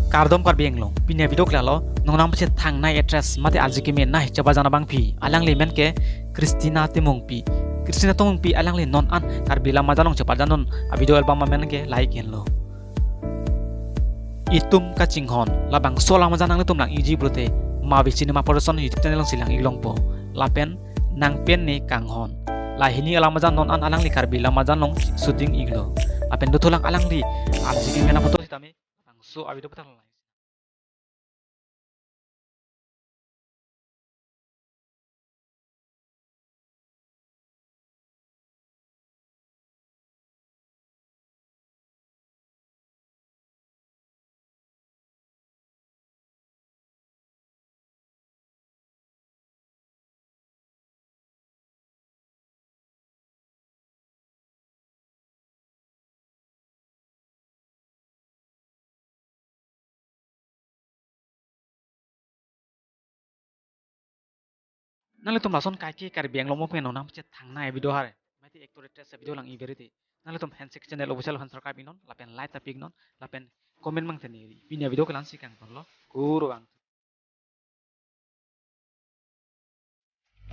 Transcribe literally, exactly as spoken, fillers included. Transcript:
Kardom Karbi Anglong, pini a-video ke lalo, nongnam pachethangnei actress mate arje keme nai chepajang abangpi, alangli men ke Christina Timungpi. Christina Timungpi alangli non an Karbi Lamajang along chepajang dun a-video album amen ke Lai Kenlo. Itum Kachinghon, labangso alam ajat nanglitum lang-ikji pulote, Mavi Cinema Production YouTube channel alongsi lang-ik longpo. Lapen Nang Pen Ne Kanghon, lahini alam ajat non an alangli Karbi Lamajang along shooting iklo. Lapen dothulang alangli arje keme aphuthak sitame, labangso a-video puthak lang. Nanglitum lason kaike Karbi Anglong mo pen nongnam pachethangnei a-video hare, mate actor actress a-video lang-ik berite, nanglitum Handshake Channel Official aphan subscribe iknon, lapen like ta pi iknon, lapen comment mang tene. Pini a-video ke la-ansi kangtonlo, kurvangthu.